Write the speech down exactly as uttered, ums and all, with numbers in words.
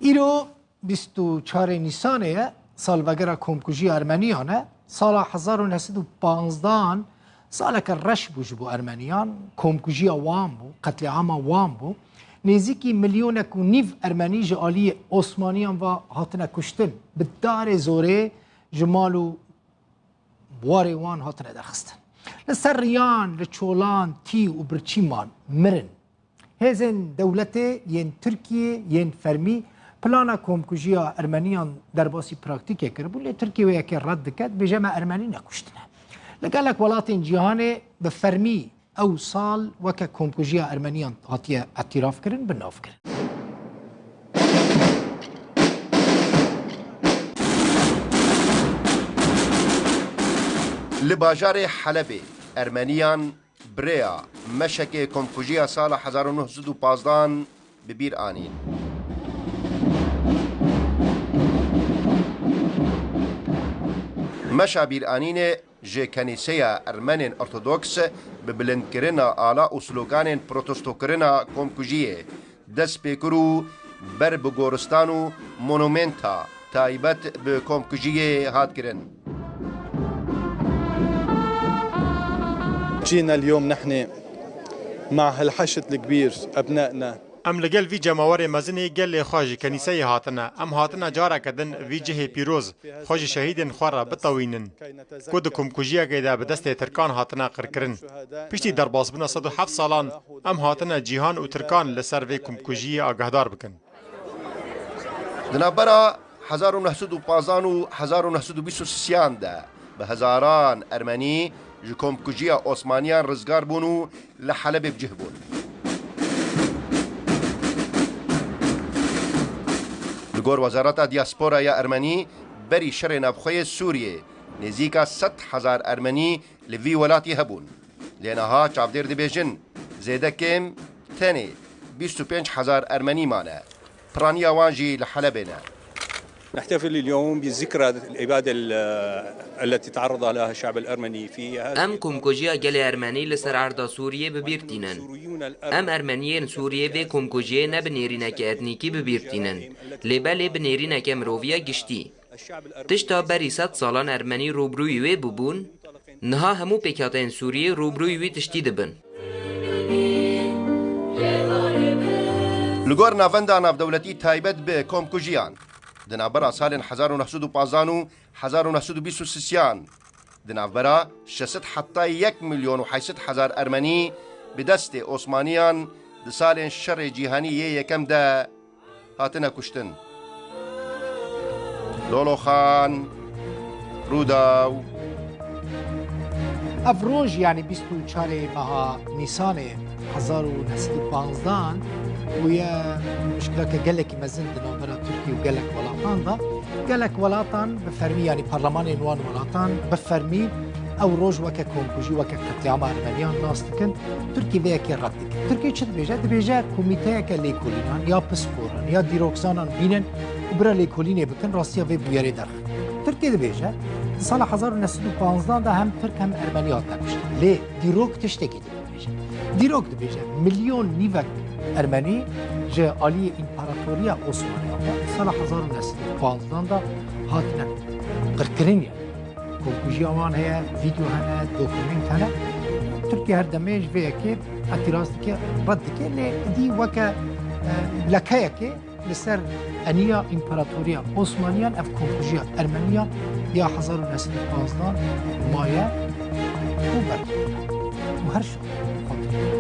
Îro bîst û çarê Nîsanê ye, salvegera komkujiya Ermeniyan e. Sala hezar û neh sed û panzdehan saleke reş bû ji bo Ermeniyan, komkujiya wan bû, qetlîama wan bû. Nêzîkî milyonek û nîv Ermenî ji aliyê Osmaniyan ve hatine kuştin, bi darê zorê ji mal û warê wan hatine derxistin. Li ser riyan, li çolan, tî û birçî man, mirin. Hêzên dewletê yên Tirkiyê yên fermî plana komkujiya Ermeniyan derbasî praktîkê kiribû, lê Tirkiye wê yekê red dike, dibêje me Ermenî nekuştine. Li gelek welatên cîhanê bi fermî ew sal weke komkujiya Ermeniyan hatiye îtirafkirin, bi nav kirin. Li bajarê Helebê Ermeniyan bi rêya meşekê komkujiya sala hezar û neh sed û panzdehan bi bîr anîn. Meşa bîranînê ji kenîseya Ermenên Ortodoks bi bilindkirina ala û sloganên protestokirina komkujiyê dest pê kir û ber bi goristan û monumenta taybet bi komkujiyê hat kirin. جينا اليوم نحن مع هالحشد الكبير أبنائنا. Em li gel vî cemawerê mezinê gelê xwe ji kenîseyê hatine. Em hatine careke din vî cihê pîroz xwe ji şehîdên xwe re bitewînin, ku di komkujiyekê de bi destê Tirkan hatine qirkirin. Piştî derbasbûna sed û heft salan, em hatine cîhan û Tirkan li ser vê komkujiyê agahdar bikin. Di navbera hezar û neh sed û panzdehan û hezar û neh sed û bîst û sisiyan de bi hezaran Ermenî ji komkujiya Osmaniyan rizgar bûn û li Helebê bi cih bûn. Li gor Wezareta Diaspora ya Ermenî, berî şerê navxwe yê Sûriyê nêzîka sed hezar Ermenî li vî welatî hebûn. Lê niha çavdêr dibêjin, zêde kêm tenê bîst û pênc hezar Ermenî mane. Piraniya wan jî li Helebê ne. نحتفل اليوم بذكرى الإبادة ال-، التي تعرض لها الشعب الأرمني في هذه Em komkujiya gelê Ermenî li ser erda Sûriyê bi bîr tînin. Em Ermeniyên Sûriyê vê komkujiyê ne bi nêrîneke etnîkî bi bîr tînin, lê belê bi nêrîneke miroviya giştî. Tişta berî sed salan Ermenî rûbirûyî wê bûbûn, niha hemû pêkhateyên Sûriyê rûbirûyî wî tiştî dibin. Li gor Navenda Navdewletî taybet bi komkujiyan, di navbera salên hezar û neh sed û panzdehan û hezar û neh sed û bîst û sisiyan, di navbera şeş sed heta yek milyon û heşt sed hezar Ermenî bi destê Osmaniyan di salên Şerê Cîhanî yê Yekem de hatine kuştin. Loloxan, Rûdaw. Ev roj, yanî bîst û çarê meha Nîsanê hezar û neh sed û panzdehan, bûye muşkileke gelekî mezin di navbera Tirkiye û gelek welatan de. Gelek welatan bi fermî, yanî parlemanên wan welatan bi fermî ew roj weke komkujî, weke qetlîama Ermeniyan nas dikin. Tirkiye vê yekê red dike. Tirkiye çi dibêje? Dibêje komîteyeke lêkolînan ya pisporan ya dîrokzanan bînin û bira lêkolînê bikin, rastiya vê bûyerê derxin. Tirkiye dibêje, di sala hezar û neh sed û panzdehan de hem Tirk hem Ermenî hatine kuştin. Lê dîrok tiştekî din dibêje. Dîrok dibêje, milyon nîvek Ermenî ji aliyê Împaratoriya Osmaniyan ve di sala hezar û neh sed û panzdehan de hatine qirkirin, yanî komkujiya wan heye, vîdeo hene, dokument hene. Tirkiye her demê ji vê yekê îtiraz dike, red dike, lê dî weke, e, lekeyekê li ser eniya Împaratoriya Osmaniyan ev komkujiya Ermeniyan ya hezar û neh sed û panzdehan maye û berdixwe û her şew xatir.